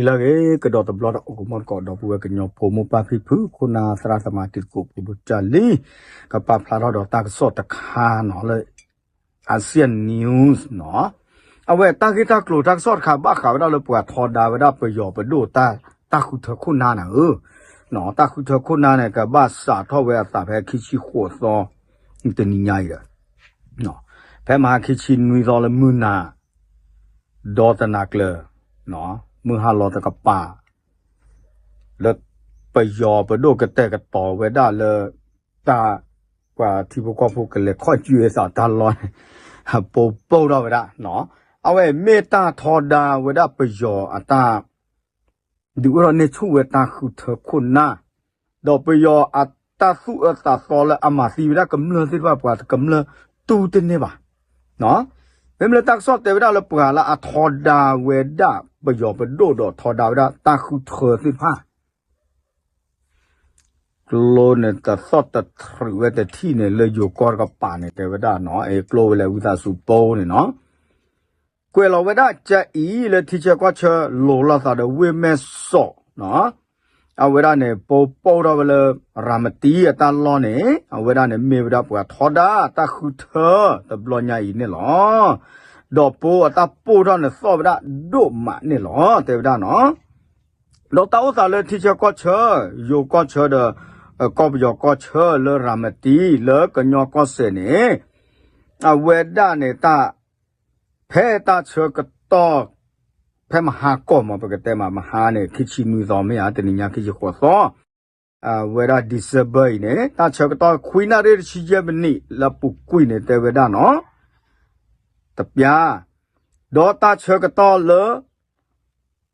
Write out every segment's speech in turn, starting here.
လၢအဂ့ၤ ကဒီးတဘျီဒီး အိၣ်ကမီၣ်သကိး ဒီပုၢ်ဝဲၢ်ကညီဖိ မိၢ်ပၢ်ဖံဖု ခိၣ်နၢ်သရၣ်သမါ တံၤသကိးဖိ ဒိၣ်ကၢ်လံ, ကပာ်ဖျါထီၣ်ဒီးတၢ်ကစီၣ်တခါနီၤ လၢ Asian News နီၤ, အဝဲတၢ်ဂ့ၢ်တၢ်ကျိၤတၢ်ကစီၣ်တခါ ဘၣ်ဃးဝဲဒၣ်လၢပှၤထီဒါဝဲဒၣ်ပယီၤပဒိၣ် တၢ်ဃုထၢခိၣ်နၢ်န့ၣ်ဧၢ, တၢ်ဃုထၢခိၣ်နၢ်န့ၣ် ကဘၣ်စးထီၣ်ဝဲအသးဖဲခံဆံဃိးသီ တနံၤညါအံၤဒီး ဖဲမဟါခံဆံနွံသီလၢမုၢ်နၤ ဒီးတနၤကျၢၤ မုၢ်ဟါလီၤတကပၤ လၢပယီၤပဒိၣ်ကတဲာ်ကတီၤဝဲဒၣ်လၢ တၢ် ပှၤထံဖိကီၢ်ဖိကလဲၤခီၣ်ကၠူအသးတၢ်လီၢ်န့ၣ် ပိာ်ပိာ်ထီၣ်ဝဲဒၣ်, အဝဲမ့ၢ်တၢ်ထီဒါဝဲဒၣ်ပယီၤအတၢ် ဒုးအိၣ်ထီၣ်န့ၢ်ဆူၣ်ဝဲတၢ်ဃုထၢခိၣ်နၢ်, ဒီးပယီၤအတၢ်သူၣ်အၢသးသီလၢအမၤသံဝဲဒၣ်ကမျၢၢ်သ့ၣ်တဖၣ် ပှၤကမျၢၢ်တူၢ်တန့ၢ်ဘၣ်. မ့မ့ၢ်လၢတၢ်ကစီၣ်တဲဝဲဒၣ်လၢပှၤလၢအထီဒါဝဲဒၣ်ပယီၤပဒိၣ်ဒီးထီဒါဝဲဒၣ်တၢ်ဃုထၢသ့ၣ်တဖၣ် ကျိန့ၣ်တသီၣ်တထြုးဝဲတထံၣ်န့ၣ် လၢယိၤကီၢ်တကပၤန့ၣ် တဲဝဲဒၣ်နီၤ, အကျိဝဲလၢဝံသးစူၤပိန့ၣ်နီၤ, ကွဲးလီၤဝဲဒၣ်ကအံၤလၢထံဆၢကီၢ်ဆၢ လိၤလိာ်သးဒီးဝ့ၢ်မဲၢ်စီးနီၤ, အဝဲဒၣ်န့ၣ် ပိာ်ပိာ်ထီၣ်ဝဲလၢ ရၤမတံအတၢ်လီၢ်န့ၣ် အဝဲဒၣ်န့ၣ်မ့ၢ်ဝဲဒၣ်ပှၤထီဒါတၢ်ဃုထၢတဘျီညါအံၤန့ၣ်လီၤ. ဒီးပိာ်အတၢ်ပိာ်ထီၣ်န့ၣ်သီၣ်ဝဲဒၣ်ဒိၣ်မးန့ၣ်လီၤ တဲဝဲဒၣ်နီၤ. ဒီးတၢ်အိၣ်သးလၢထံဆၢကီၢ်ဆၢ ယိၤကီၢ်ဆၢဒီး ကီၢ်ပယီၤကီၢ်ဆၢလၢရၤမတံ လၢကညီကီၢ်စဲၣ်န့ၣ် အဝဲဒၣ်န့ၣ်တၢ် ဖဲတၢ်ဆၢကတီၢ် ဖဲမဟါကီၢ်မး ပကတဲမး မဟါန့ၣ် ခံဆံနွံသီမ့ၢ်ဧါ တနံၤညါခံဆံဃိးသီ အဝဲဒၣ် December အံၤန့ၣ် တၢ်ဆၢကတီၢ်ခွံနၣ်ရံၣ်တဆံယဲၢ်မံးနံးလၢအပူၤကွံာ်န့ၣ် တဲဝဲဒၣ်နီၤ တပျၢ်, ဒီးတၢ်ဆၢကတီၢ်လၢ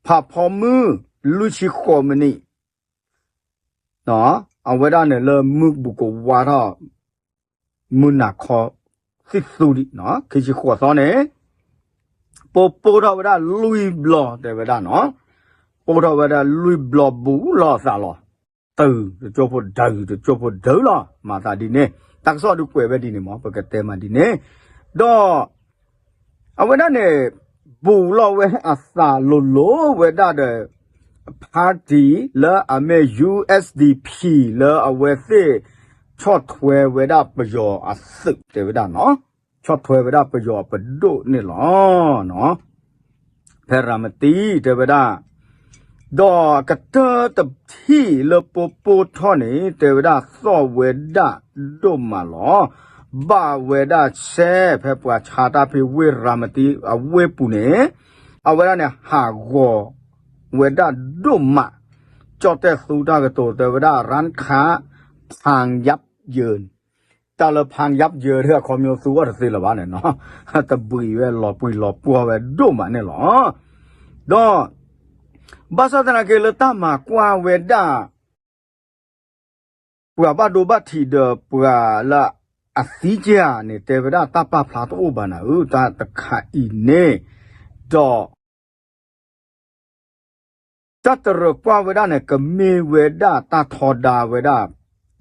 ဖးဖီမုၢ် လွံၢ်ဆံဃိးမံးနံး အဝဲဒၣ်န့ၣ်လၢမုၢ်ဘူးကဝါထီၣ် မုၢ်နၤခီ သံၣ်သူဒံး ခံဆံဃိးသီန့ၣ် ပိာ်ပိာ်ထီၣ်ဝဲဒၣ်လွံၢ်ဘျီ တဲဝဲဒၣ်နီၤ, ပိာ်ထီၣ်ဝဲဒၣ်လွံၢ်ဘျီဘူးလိာ်သးလီၤ. တုၤတကၠိၢ်ဖိဒုး တကၠိၢ်ဖိဒုးလီၤ မၤသးဒ်န့ၣ် တၢ်ကစီၣ်ဒုးကွဲးဝဲဒ်န့ၣ်မး ပကတဲမးဒ်န့ၣ်, ဒီး အဝဲဒၣ်န့ၣ် ဘူးလိာ်ဝဲအသးလိၤလိၤဝဲဒၣ်ဒီး party လၢအမ့ၢ် ယူႇအၢၣ်စၣ်ဒီးပံၣ် လၢအဝဲသ့ၣ် ဆီၣ်ထွဲဝဲဒၣ်ပယီၤအသုးတဲဝဲဒၣ်နီၤ, ဆီၣ်ထွဲဝဲဒၣ်ပယီၤအပဒိၣ်န့ၣ်လီၤ. ဖဲရၤမတံတဲဝဲဒၣ်, ဒီးကတၢၢ်တထံၣ်လၢပိာ်ပိာ်ထီၣ်န့ၣ် တဲဝဲဒၣ်သီၣ်ဝဲဒၣ်ဒိၣ်မးလီၤ. ဘၣ်ဝဲဒၣ်ဆဲးဖဲပှၤဆါတၢ်ဖဲဝ့ၢ်ရၤမတံအဝ့ၢ်ပူၤန့ၣ် အဝဲဒၣ်န့ၣ် ဟးဂီၤဝဲဒၣ်ဒိၣ်မး, ကၠီၣ်တဲၣ်သူတၢ်ကတိၤတဲဝဲဒၣ် ရၣ်ခး ဖၣ်ယပ်ယၢၢ် တၢ်လၢဖၣ်ယပ်ယၢၢ်ဒီးအခီပညီသူအီၤတသ့လၢၤဘၣ်န့ၣ်နီၤ, တဘှံးဝဲလီၤပှံၤလီၤပှီၢ်ဝဲဒိၣ်မးန့ၣ်လီၤ. ဒီး ဘၣ်ဆၣ်သနာ်က့လၢတၢ်မၤကွၢ်ဝဲဒၣ် ပှၤဘၣ်ဒိဘၣ်ထံးဒီးပှၤလၢအသံက့ၤဧါန့ၣ် တဲဝဲဒၣ်တၢ်ပာ်ဖျါတအိၣ်ဘၣ်နၤဧၢ, တၢ်တခါအံၤန့ၣ်, ဒီး တၢ်တရၢၣ်ကွၢ်ဝဲဒၣ်န့ၣ် ကမ့ၢ်ဝဲဒၣ်တၢ်ထီဒါဝဲဒၣ်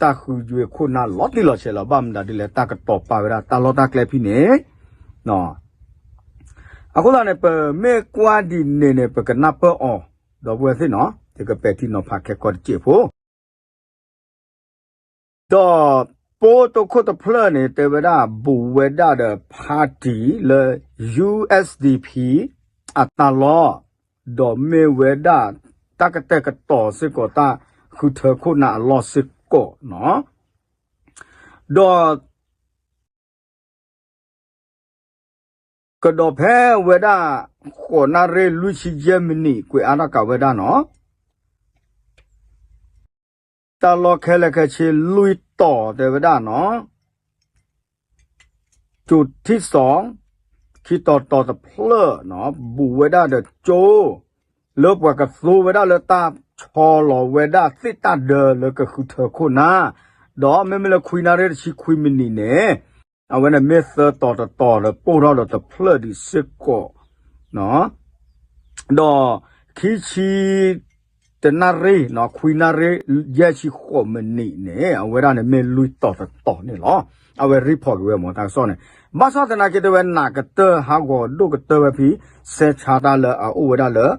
တၢ်ဃုယွ့ခိၣ်နၢ်လီၤတံၢ်လီၤဆဲးလီၤ. ဘၣ်မနုၤဒ်လဲၣ် တၢ်ကတီၤပာ်ဝဲဒၣ်တၢ်လီၢ်တၢ်ကျဲဖဲန့ၣ် အဃိသတးန့ၣ် ပမ့ၢ်ကွၢ်ဒ်န့ၣ်န့ၣ် ပကနၢ်ပၢၢ်အီၤ ဒီပုၢ်ဝဲၢ်သ့ၣ်နီၤ ယကပဲာ်ထံနီၤဖးခဲကီၢ်တစဲးဖိ ဒီးပိာ်တခိၣ်တဖျၢၣ်န့ၣ် တဲဝဲဒၣ်ဘူးဝဲဒၣ်ဒီး party လၢ ယူႇအၢၣ်စၣ်ဒီးပံၣ် အတၢ်လီၢ်, ဒီးမ့ၢ်ဝဲဒၣ်တၢ်ကတဲာ်ကတီၤစ့ၢ်ကီးတၢ်ဃုထၢခိၣ်နၢ်အလီၢ်စ့ၢ်ကီးနီၤ, ဒီး ကဒီးဖဲဝဲဒၣ် ဃိးနၣ်ရံၣ်လွံၢ်ဆံယဲၢ်မံးနံး ကွဲးအါထီၣ်ကးဝဲဒၣ်နီၤ, တၢ်လီၢ်ခဲလၢာ်ခဲဆ့လွံၢ်တီၤတဲဝဲဒၣ်နီၤ, ကၠိၤထံၣ်စီၤ ခံတီၤတီၤတဖျၢၣ်နီၤ ဘူးဝဲဒၣ်ဒီးကၠိ လၢပှၤကသိဝဲဒၣ်လၢတၢ်ဆီလီၤဝဲဒၣ်သ့ၣ်တၢ်ဒၢလၢကဃုထၢခိၣ်နၢ်, ဒီးမ့မ့ၢ်လၢခွံနၣ်ရံၣ်တဆံခွံမံးနံးန့ၣ် အဝဲန့ၣ်မ့ၢ်သၢတီၤတတီၤလၢပိၢ်ထီၣ်ဒီးတဖျၢၣ်ဒံးစ့ၢ်ကီး ဒီးခံဆံတနၣ်ရံၣ် ခွံနၣ်ရံၣ်ယဲၢ်ဆံဃိးမံးနံးန့ၣ် အဝဲဒၣ်န့ၣ်မ့ၢ်လွံၢ်တီၤတတီၤန့ၣ်လီၤ. အဝဲ report က့ၤဝဲမ့ၢ်တၢ်ကစီၣ်န့ၣ် ဘၣ်ဆၣ်သနာ်က့တဲဝဲနးကတၢၢ်ဟးဂီၤဒိၣ်ကတၢၢ်ဝဲဖဲ ဆဲးဆါတၢ်လၢအအိၣ်ဝဲဒၣ်လၢ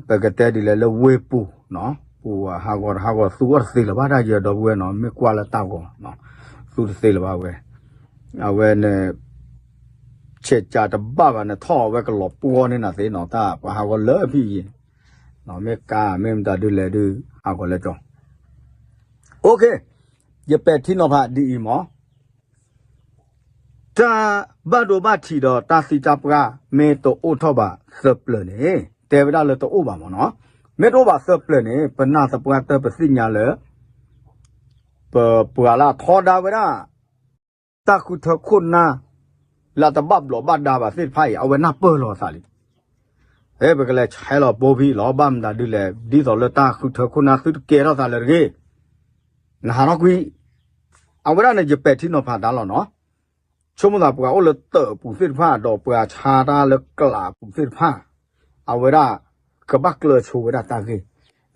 ပကတဲဒ်လဲၣ်လၢဝ့ၢ်ပူၤ, ပူၤဟးဂီၤတဟးဂီၤသူအီၤတသ့လၢၤဘၣ် တၢ်ယၢၤဒီပုၢ်ဝဲၢ်နီၤ မ့ၢ်ကွၢ်လၢတၢ်ဂီၤ, သူတသ့လၢၤဘၣ်ဝဲ, အဝဲန့ၣ် ဆဲးကးတဘၣ်ဘၣ်န့ၣ် ထီၣ်အဝဲကလီၤပှီၢ်န့ၢ်နၤသ့နီၤ တၢ်ပှၤဟးဂီၤလၢအဖံအံၤ, မ့ၢ်ကါမ့ၢ်မတၤဒုလဲၣ်ဒု ဟးဂီၤလၢကၠီ OK, ယပဲာ်ထံနီၤဖးဒ်အံၤမး, တၢ်ဘၣ်ဒိဘၣ်ထံးဒီးတၢ်သံတၢ်ပှၢ် မ့ၢ်တအိၣ်ထီၣ်ဘၣ်သၢပျၢၤန့ၣ်, တဲဝဲဒၣ်လၢတအိၣ်ဘၣ်မးနီၤ, မ့ၢ်တအိၣ်ဘၣ်သၢပျၢၤန့ၣ် ပနၢ်သပှၢ်တၢၢ်ပသ့ၣ်ညါလၢ ပပှၤလၢအထီဒါဝဲဒၣ် တၢ်ဃုထၢခိၣ်နၢ် လၢတဘၣ်ဘျီးဘၣ်ဒါဘၣ်သ့ၣ်တဖၣ်အံၤ အဝဲနၢ်ပၢၢ်လီၤသးလံ. ဟဲ ပကလဲၤဆဲးလီၤဘိဖံလီၤ ဘၣ်မတၤဒုလဲၣ် ဒ်သိးလၢတၢ်ဃုထၢခိၣ်နၢ်သုတကဲထီၣ်သးလၢၤတဂ့ၤ, နဟးထီၣ်ကွံာ်, အဝဲဒၣ်န့ၣ် ယပဲာ်ထံနီၤဖးတၢ်လီၤနီၤ. ဆိကမိၣ်သးပှၤအိၣ်လၢတၢးအပူၤသ့ၣ်တဖၣ် ဒီးပှၤဆါတၢ်လၢကျးအပူၤသ့ၣ်တဖၣ်, အဝဲဒၣ် ကဘၣ်ကျၢၤဆိဝဲဒၣ်တၢ်ဂ့ၢ်,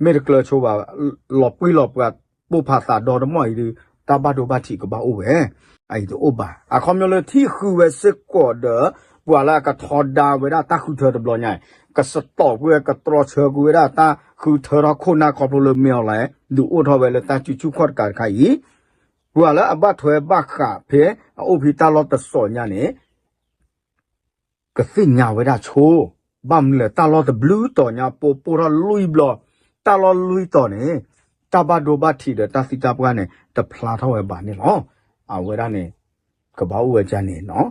မ့ၢ်တကျၢၤဆိဘၣ် လီၤပှံၢ်လီၤပှၤ ပိၢ်ဖးသးဒီတမံၤအံၤဒု တၢ်ဘၣ်ဒိဘၣ်ထံးကဘၣ်အိၣ်ဝဲ, အအံၤတအိၣ်ဘၣ်. အခီပညီလၢထံၣ်ဃုာ်ဝဲစ့ၢ်ကီးဒီး ပှၤလၢအကထီဒါဝဲဒၣ်တၢ်ဃုထၢတဘျီညါအံၤ ကစတီၣ်ကွံာ်ဝဲ ကတြီဆၢကွံာ်ဝဲဒၣ်တၢ်ဃုထၢထီၣ်ခိၣ်နၢ်ခီဖျိလၢမ့ၢ်အီၤလဲၣ် ဒုးအိၣ်ထီၣ်ဝဲလၢတၢ်စုဆူၣ်ခီၣ်တကးတခါအံၤ, ပှၤလၢအဘၣ်ထွဲဘၣ်ဃးဖဲအအိၣ်ဖဲတၢ်လီၢ်တစိၤညါန့ၣ် ကသ့ၣ်ညါဝဲဒၣ်ဆိ, ဘၣ်မနုၤလဲၣ်တၢ်လီၢ်တဘျုးတီၤညါ ပိပိၢ်ထီၣ်လွံၢ်ဘျီ, တၢ်လီၢ်လွံၢ်တီၤန့ၣ် တၢ်ဘၣ်ဒိဘၣ်ထံးဒီးတၢ်သံတၢ်ပှၢ်န့ၣ် တဖျါထီၣ်ဝဲဘၣ်န့ၣ်လီၤ. အဝဲဒၣ်န့ၣ် ကဘၣ်အိၣ်ဝဲဒ်န့ၣ်နီၤ,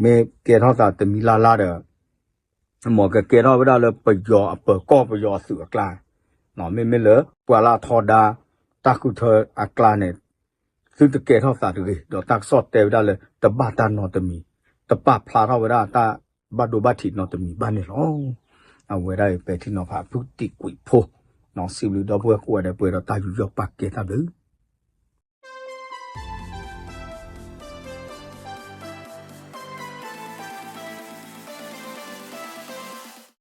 မ့ၢ်ကဲထီၣ်သးတမံၤလၢ်လၢ်ဒီး မ်ကကဲထီၣ်ဝဲဒၣ်လၢပယီၤအပၢၤကီၢ်ပယီၤအသုးအကျါ, မ့မ့ၢ်လၢပှၤလၢအထီဒါ တၢ်ဃုထၢအကျါန့ၣ် သုတကဲထီၣ်သးတဂ့ၤ, ဒီးတၢ်ကစီၣ်တဲဝဲဒၣ်လၢတဘၣ်တၢ်နီတမံၤ, တပာ်ဖျါထီၣ်ဝဲဒၣ်တၢ်ဘၣ်ဒိဘၣ်ထံးနီတမံၤဘၣ်န့ၣ်လီၤ. အဝဲဒၣ်အံၤပဲာ်ထံနီၤဖးဖုတံာ်ကွံာ်ဖိ, စံးဘျုးဒီပုၢ်ဝဲၢ်ကိးဂၤဒဲးပှဲၤဒီးတၢ်ယူးယီၣ်ပာ်ကဲတၢ်ဘျုး